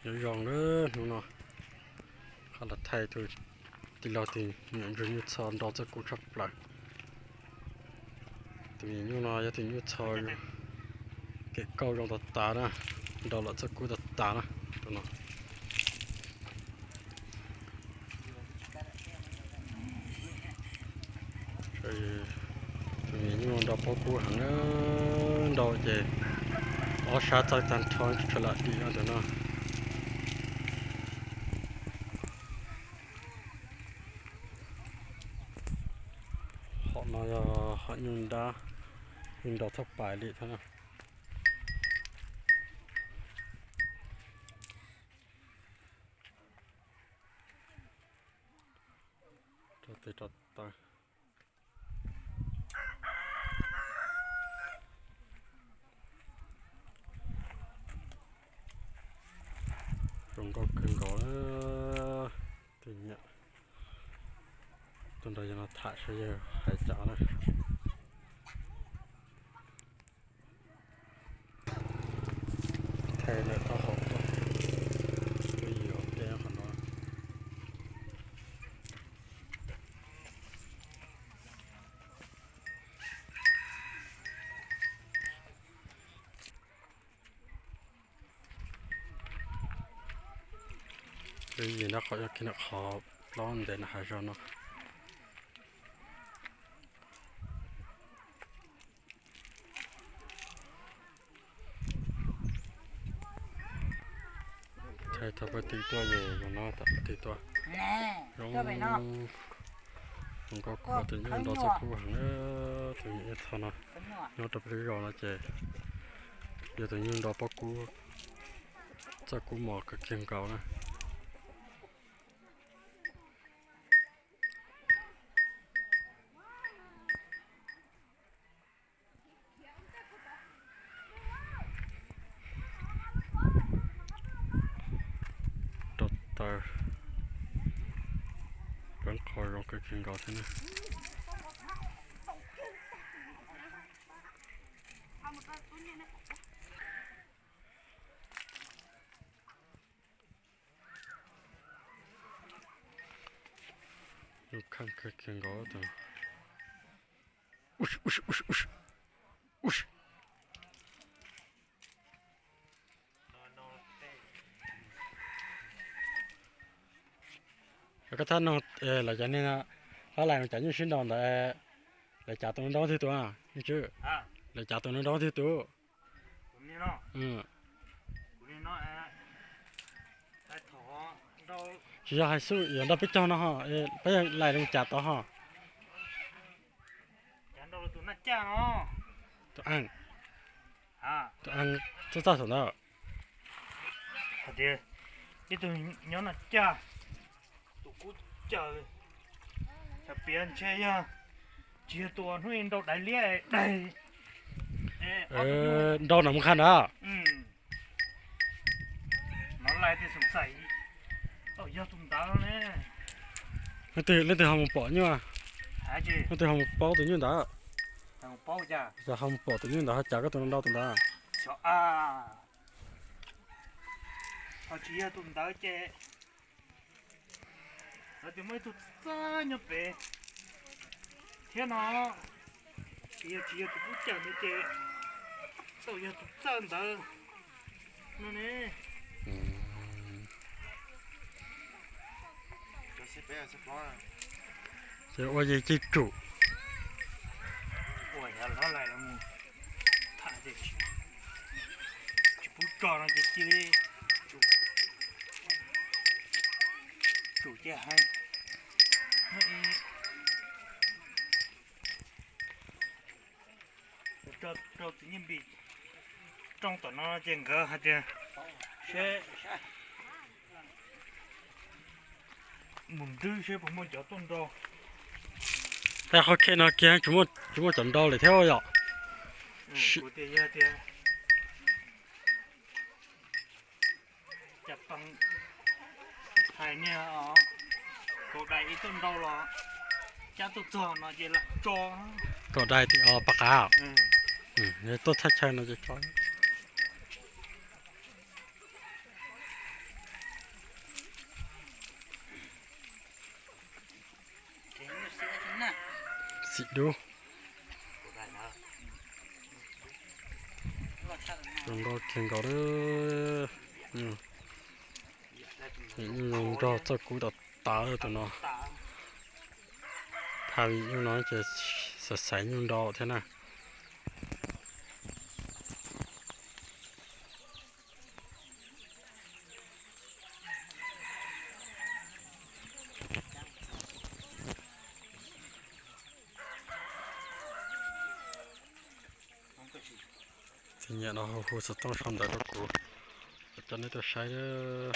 Nyob zoo na, hnub no qhov los thaij tus tij laug tus me nyuam ntsuag nyuj txho nrau txoj kub tshaj plaws. Tus me nyuam nyuj no yog tus nyuj txho kev kauj zoo tas tas na, nrau lawm txoj kub tas tas na, tus no. Tus me nyuam nyuj nrau pob kub heev, nrau ces ob sab txawj tag nrho tsis tshua lam dim no tus no. Hom no yog hom nyuj nrab, nrau txog pais li thiab na. Rau tes rau taw. Zoo nkauj kawg nkaus. Tus nyiam tuaj nrog yawg no tham saib yawg hais cas na. Thaij lawm taub hau tuaj, tuaj yos peb qhov no. Yog nab qhov yog kiag qhov plaub ntev no hav zoov no. Thaij tau pab tim tuaj, yog no tam pab tim tuaj. Zoo nkauj khuav tus nyuj nrau txoj kub heev, tus nyuj txho no nyob rau peb lub zos no ces yog tus nyuj nrau pob kub, txoj kub mos kawg kiag nkaus na. Rau taw, peeb qho zoo kawg kiag nkaus thiab na. Zoo kheej kawg kiag nkaus tus. Koj thab noog lawv cov niag, hlob Lais, cas nyuj sib nrau ntawd, lawv cav tus nrau twg tus, nyuj tswb, lawv cav tus nrau twg tus? Tsis yog hais xwb, yuav nrau peb caug no ho, peb Lais los cav tod ho. Tus Ees, tus Ees txaj txaj saum ntawd. Hais tias ib tug nyob no cag, tus kub cawg, xav piav ntshe yog tsis yog tus hnub ib nrau daiv liab daig, nrau nram mus qha ntawd. Nov lais tias xav xav, tau yog tus ntawd ne. Leej twg ho mus pom nyuj? Leej twg ho mus paub tus nyuj ntawd? Yog ho mus pom tus nyuj ntawd ho cas koj tus nrau tus ntawd? Ho tsis yog tus ntawd ces lawv tias muaj ib tug txawj nyob pem thiab no, yog tsis yog tus kub cawg ntawd ces tau yog tus txawj ntawd no ne. Ces ua ces cia tsum. Ua yog lov lais los mus tham ces tsis pub tso no ces cia li tsum ces heev. Rau txiv Nyiaj Npis rooj tom no ces nkawd hais tias seb mus nrwb seb puas muaj cov tuaj nrau. Tej qhov khej no kiag tsis muaj cov nrau lawm thiab yom. Kuv tias yog tias cas pab hais niag kaum daim ib tuaj nrau los cab tuaj txog no ces lam tso. Kaum daim tim os pab qav. Tuaj thaj chaw no ces tso. txim dub. Zoo nkauj kiag nkaus li. Nyuj nrog txoj kub tas tas tus no. Phaj nyuj no ces xaiv xaiv nyuj nrau thiab na. Txiv Nyiam no hu hu xov tooj sau ntawv rau kuv, kuv coj nej tuaj saib.